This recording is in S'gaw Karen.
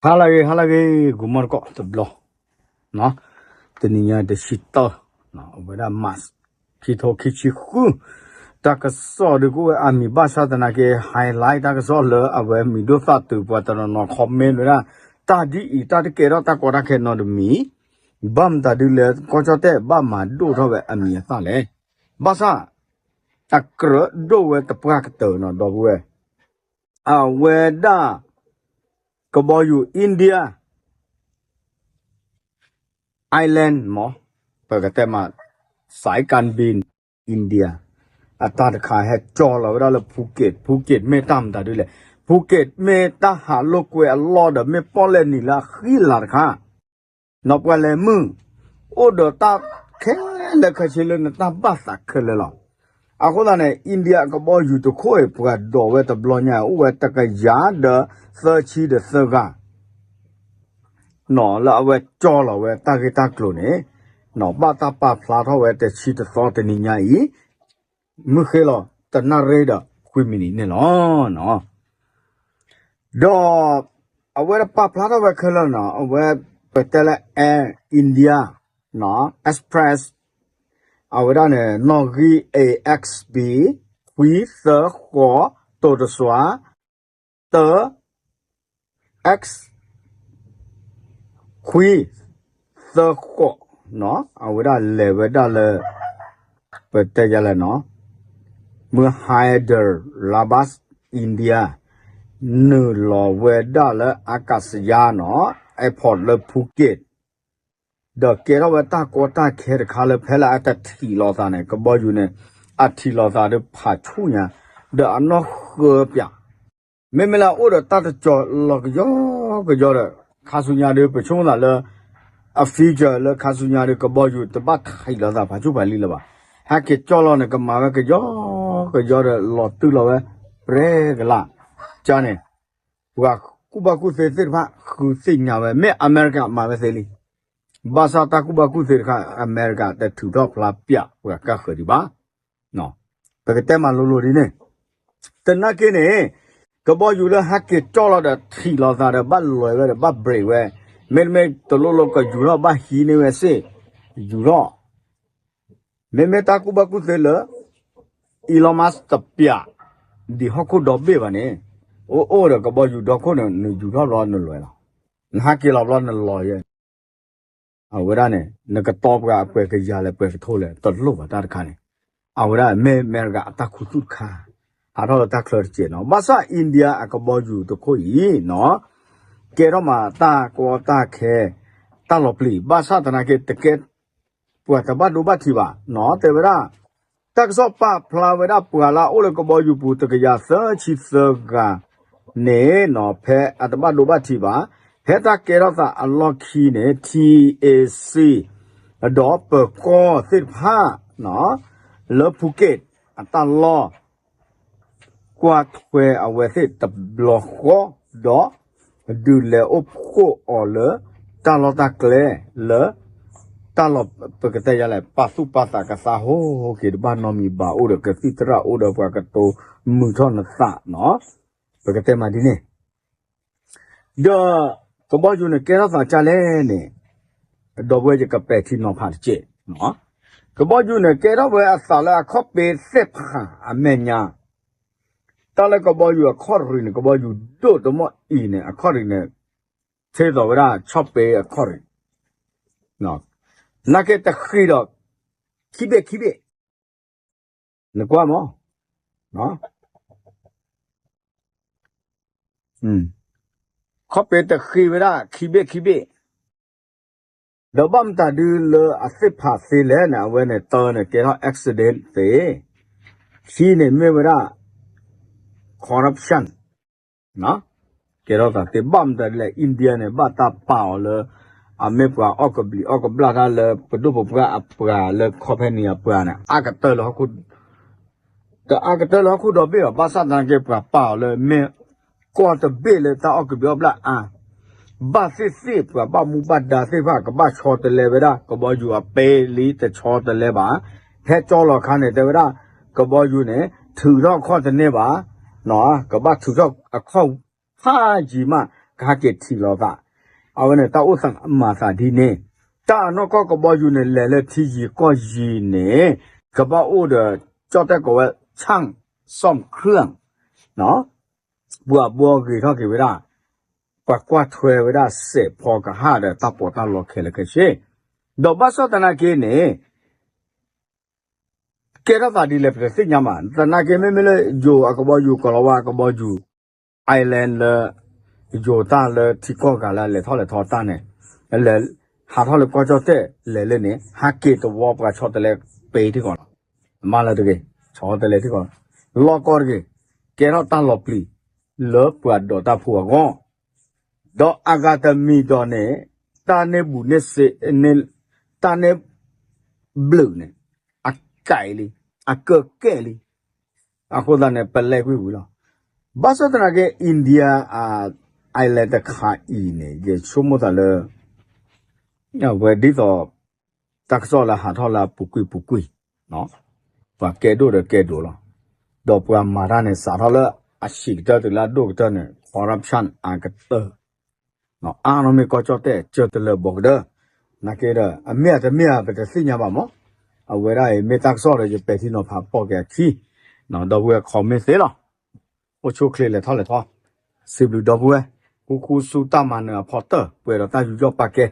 ဟါလၢအဂ့ၤ ဟါလၢအဂ့ၤ ဂီၤမီတကိးတဘျီ, တနံၤညါတဆံတၢ, အဝဲဒၣ် March ခံထိခံဆံဃု, တၢ်ကစီၣ်ဒုးကအိၣ်ဝဲအါမံၤဘၣ်ဆၣ်သနာ်က့ highlight တၢ်ကစီၣ်လၢအဝဲမံၤဒိၣ်သၣ်တုၤပှၤတနီၤနီၤ comment ဝဲဒၣ်, တၢ်ဒ်အံၤ တၢ်တကဲထီၣ်တၢ်ကီတၢ်ခဲနီတမံၤ, ဘၣ်မတၤဒုလဲၣ် ကီၢ်ကၠီၣ်တဲၣ်ဘၣ်မၤဒိၣ်ထီၣ်ဝဲအမံၤအသၣ်လဲၣ်, ဘၣ်ဆၣ် အကြၢးဒိၣ်ဝဲတပှၢ်ကတၢၢ်နီၤ ဒီပုၢ်ဝဲၢ်, အဝဲဒၣ် ကဘီယူၤ India Island မ့ၢ်, ပကတဲမး สายการบิน India အတၢ်တခါဟဲကၠီလီၤဝဲဒၣ်လၢ Phuket, Phuket မ့ၢ်တၢ်မတၤဒုလဲၣ်, Phuket မ့ၢ်တၢ်ဟးလိာ်ကွဲအလီၢ်ဒီး မ့ၢ်ပီၣ်လဲၣ်နံၤလၢအဃံလၤတခါ နီၢ်ပှၤလဲၤမုၢ်, အိၣ်ဒီးတၢ်ခဲလၢာ်ခဲဆ့လၢနတၢ်ဘၣ်သးခဲလၢာ်လီၤ. အဃိသတးန့ၣ် India အကဘီယူၤတခိၣ်အံၤ ပှၤဒိးဝဲတဘျီညါ အိၣ်ဝဲတကယၤဒီးသၢဆံဒီးသၢဂၤ နီၢ် လၢအဝဲကၠီလီၤဝဲတၢ်ဂ့ၢ်တၢ်ကျိၤန့ၣ်, နီၢ် ဘၣ်တၢ်ပာ်ဖျါထီၣ်ဝဲတဆံတသီတနံၤညါအံၤ, မုၢ်ဃ့လီၤ တနၣ်ရံၣ်ဒီးခွံမံးနံးန့ၣ်လီၤ. ဒီးအဝဲဒၣ်ပာ်ဖျါထီၣ်ဝဲခဲလၢာ်နီၤ, အဝဲပတဲလၢ Air India, နီၢ် Express, အဝဲဒၣ်န့ၣ် နီၣ်ဂံၢ် A X B ခွံသၢဃိး တိၤတစွၤ တၢ X ခွံသၢဃိး, နီၢ် အဝဲဒၣ်လဲၤဝဲဒၣ်လၢ ပတဲယလဲၣ်နီၤ, မုၢ် Hyderabad India နုာ်လီၤဝဲဒၣ်လၢ အကစယါနီၤ airport လၢ Phuket ဒီးကဲထီၣ်ဝဲတၢ်ကီတၢ်ခဲတခါလၢဖဲလၢအတထံၣ်လိာ်သးန့ၣ် ကဘီယူၤန့ၣ် အထံၣ်လိာ်သးဒီးဖးဆူၣ်ညါ ဒီးအနီၢ်ဃၢပၠး မ့မ့ၢ်လၢအအိၣ်ဒီးတၢ်တကၠီၤလီၤကယီကယီဒီး ခါဆူညါဒီး ပဆိကမိၣ်သးလၢ အ future လၢခါဆူညါဒီး ကဘီယူၤတဘၣ်ထံၣ်လိာ်သးဖးဆူၣ်ဖးလံလၢၤဘၣ်. ဟဲက့ၤကၠီလီၤန့ၣ် ကမၤဝဲကယီကယီဒီး လီၤတုၤလီၤဝဲ ပြဲကလး ကန့ၣ် ပှၤကူၣ်ဘၣ်ကူၣ်သ့သ့ၣ်တဖၣ် ဃုသ့ၣ်ညါဝဲ မ့ၢ်အမဲရကၤမၤဝဲသ့လံ. ဘၣ်ဆၣ်တၢ်ကူၣ်ဘၣ်ကူၣ်သ့တခါ အမဲရကၤတထုးထီၣ်ဖျါပၠးပှၤကၢ်ဃၢၤဒံးဘၣ်. ပကတဲမၤလိၤလိၤဒ်န့ၣ်, သနာ်က့န့ၣ် ကဘီယူၤလၢဟဲက့ၤကၠီလီၤဒီးထံၣ်လိာ်သးဒီး ဘၣ်လဲၤဝဲဒီး ဘၣ် break ဝဲ, မ့တမ့ၢ်တလိၣ်လိၣ်ကယူၤထီၣ် ဘၣ်ဟံးန့ၢ်ဝဲစ့ၢ် ယူၤထီၣ် မ့မ့ၢ်တၢ်ကူၣ်ဘၣ်ကူၣ်သ့လၢ Elon Musk တပျး ဒ်ဟီၣ်ခိၣ်ဒီဘ့ၣ်ဘၣ်န့ၣ်, အိၣ်အိၣ်ဒီးကဘီယူၤဒီခိၣ်န့ၣ် နယူၤထီၣ်ဘျီနလဲၤလီၤ, နဟဲက့ၤလီၤဘျီနလဲၤယဲၢ်, အဝဲဒၣ်န့ၣ် နကတီပှၤအပှဲၤကယၤလဲၣ် ပှဲၤကထိလဲၣ် တလိၣ်ဘၣ်တၢ်တခါန့ၣ်, အဝဲဒၣ်မ့ၢ်အမဲရကၤအတၢ်ခူသူၣ်တခါ, ဟးထီၣ်လၢတၢ်ချၢတစဲးနီၤ. ဘၣ်ဆၣ် India အကဘီယူၤတခိၣ်အံၤနီၤ, ကဲထီၣ်မးတၢ်ကီတၢ်ခဲ တၢ်လီၤပျံၤ ဘၣ်ဆၣ်သနာ်က့ တကဲ ပှၤတဘၣ်ဒိဘၣ်ထံးဘၣ်နီၤ တဲဝဲဒၣ်, တၢ်ကစီၣ်ပာ်ဖျါဝဲဒၣ်ပှၤလၢအအိၣ်လၢကဘီယူၤပူၤ တကယၤသၢဆံသၢဂၤန့ၣ်နီၤ ဖဲအတဘၣ်ဒိဘၣ်ထံးဘၣ်, ဖဲတၢ်ကဲထီၣ်သးအလီၢ်ခံန့ၣ် TAC ဒီးပၢၤကီၢ်သ့ၣ်တဖၣ် လၢ Phuket အတၢ်လီၢ် ကွၢ်ထွဲအဝဲသ့ၣ်တဘျီဃီ, ဒီး ဒုးလဲၤအိၣ်ဖှိၣ်အီၤလၢ တၢ်လီၢ်တၢ်ကျဲလၢ တၢ်လီၢ် ပကတဲယလဲၣ် ပာ်သူၣ်ပာ်သးကသါဟိဟိက့ၤတဘၣ်နီတမံၤဘၣ် အိၣ်ဒီးကသံၣ်သရၣ် အိၣ်ဒီးပှၤကတိၤမုာ်ထီၣ်နသးနီၤ, ပကတဲမးဒ်န့ၣ် ဒီး ကဘီယူၤန့ၣ်ကဲထီၣ်သးဒ်လဲၣ်န့ၣ်, ဒီပုၢ်ဝဲၢ်ယကပဲာ်ထံနီၤဖးတက့ၢ်, ကဘီယူၤန့ၣ်ကဲထီၣ်ဝဲအသးလၢအခီၣ်ပ့သ့ၣ်ဖးအမဲာ်ညါ, တၢ်လၢကဘီယူၤအခီၣ်ရံၣ်န့ၣ် ကဘီယူၤဒိၣ်တမီၢ်အံၤန့ၣ် အခီၣ်ရံၣ်န့ၣ် ဆ့သိးဝဲဒၣ်ဆီၣ်ပ့အခီၣ်ရံၣ်, နာ်က့တဃံးဒီး ခံဘ့ၣ်ခံဘ့ၣ်, နကွၢ်မး ခီၣ်ပ့တဃံးဝဲဒၣ်ခံဘ့ၣ်ခံဘ့ၣ်, ဒီးဘၣ်မတၤဒုလၢအသ့ၣ်ဖးသ့လဲၣ်န့ၣ် အဝဲန့ၣ်တၢ်န့ၣ် ကဲထီၣ် accident သ့, ခံန့ၣ်မ့ၢ်ဝဲဒၣ် corruption ကဲထီၣ်သးသ့ ဘၣ်မတၤဒ်လဲၣ် India န့ၣ် ဘၣ်တၢ်ပာ်အီၤလၢ အမ့ၢ်ပှၤအီၣ်ကဘျံးအီၣ်ကဘျၣ်တၢ်လၢပဒိၣ်ပပှၢ်အပှၤလၢ company အပှၤန့ၣ် အါကတၢၢ်လၢဟီၣ်ခိၣ် တအါကတၢၢ်လၢဟီၣ်ခိၣ်ဒီဘ့ၣ်ဘၣ်, ဘၣ်ဆၣ်သနာ်က့ ပှၤပာ်အီၤလၢမ့ၢ်ကီၢ်တဘ့ၣ်လၢတၢ်အီၣ်ကဘျံးအီၣ်ဘျၣ်အါ, ဘၣ်သ့ၣ်သ့ၣ် ပှၤဘၣ်မူဘၣ်ဒါသ့ၣ်တဖၣ် ကဘၣ်ဆီတလဲဝဲဒၣ် ကဘီယူၤအပဲလံတဆီတလဲဘၣ်, ဟဲကၠီလီၤခါန့ၣ် တဲဝဲဒၣ် ကဘီယူၤန့ၣ် ထုးထီၣ်အခီၣ်တန့ၢ်ဘၣ်, ကဘၣ်ထုးထီၣ်အခီၣ်ဖးယံၤမး, ကဟဲက့ၤထံၣ်လိာ်သး, အဝဲန့ၣ်တၢ်အိၣ်သးမၤသးဒ်န့ၣ်, တၢ်အနီၢ်ကီၢ်ကဘီယူၤန့ၣ် လဲၤလၢထံယံၤကီၢ်ယံၤန့ၣ် ကဘၣ်အိၣ်ဒီး ကၠီၣ်တဲၣ်ကိးဝဲ ဆၣ်စီၣ်ခရၢၣ် ပှၤဘှီဂ့ၤထီၣ်က့ၤဝဲဒၣ်, ပှၤကွၢ်ထွဲဝဲဒၣ်စဲးဖီကဟၣ်ဒီးတၢ်ပီးတၢ်လီခဲလၢာ်ခဲဆ့, ဒီးဘၣ်ဆၣ်သနာ်က့န့ၣ် ကဲထီၣ်သးဒ်လဲၣ်ပတသ့ၣ်ညါမး, သနာ်က့မ့မ့ၢ်လၢယိၤအကဘီယူၤ ကီၤလၤဝါအကဘီယူၤ island လၢ ယိၤတၢ်လၢထံကီၢ်ဂၤလၢလဲၤထီၣ်လဲၤထီတၢ်န့ၣ်, လဲၤဟးထီၣ်လၢကီၢ်ကၠီၣ်တဲၣ်လဲၤလၢန့ၣ် ဟဲက့ၤတဝီပှၤဆီတလဲပ့ၤထံကီၢ်လီၤ, မၤလၢတဂ့ၤ, ဆီတလဲထံကီၢ်, လီၢ်ကီၢ်တဂ့ၤ, ကဲထီၣ်တၢ်လီၤပျံၤ လၢပှၤဒိးတၢ်ဖိအဂီၢ် ဒီးအဂၤတမံၤဒီးန့ၣ် တၢ်န့ၢ်ဘူးန့ၢ်စ့း, တၢ်န့ၢ်ဘျုးန့ၣ် အကဲလံ, အကၢကဲလံ, အဃိသတးန့ၣ် ပလဲၤကွံာ်ဝံၤလီၤ. ဘၣ်ဆၣ်သနာ်က့ India island တခါအံၤန့ၣ် ယဆိကမိၣ်သးလၢ အဝဲဒ်သိး တၢ်ကစီၣ်လၢဟးထီၣ်လၢအပူၤကွံာ်ပူၤကွံာ် ပှၤကဲဒိၣ်ဒီးကဲဒိၣ်လီၤ. ဒီးပှၤမၤတၢ်န့ၣ် စးထီၣ်လၢအဆံးကတၢၢ်တုၤလၢအဒိၣ်ကတၢၢ်န့ၣ် corruption အကတၢၢ်, အါနီၢ်မ့ၢ်ကီၢ်ကၠီၣ်တဲၣ် ကၢတလၢာ်ဘီကဒၢ, နာ်က့ဒီး အမ့ၢ်အတမ့ၢ်ဧါ ပတသ့ၣ်ညါဘၣ်မး, အဝဲဒၣ်အံၤမ့ၢ်တၢ်ကစီၣ်ဒီး ယပဲာ်ထံနီၤဖးပိာ်က့ၤအခံ, ဒီပုၢ်ဝဲၢ် comment သ့လီၤ. အိၣ်ဆူၣ်ချ့လဲၤထီၣ်လဲၤထီ, စံးဘျုးဒီပုၢ်ဝဲၢ်, ဃူဃူဆူတၢ်မၤနၢၤအဖီတၢၢ် ပှဲၤဒီးတၢ်ယူးယီၣ်ပာ်ကဲ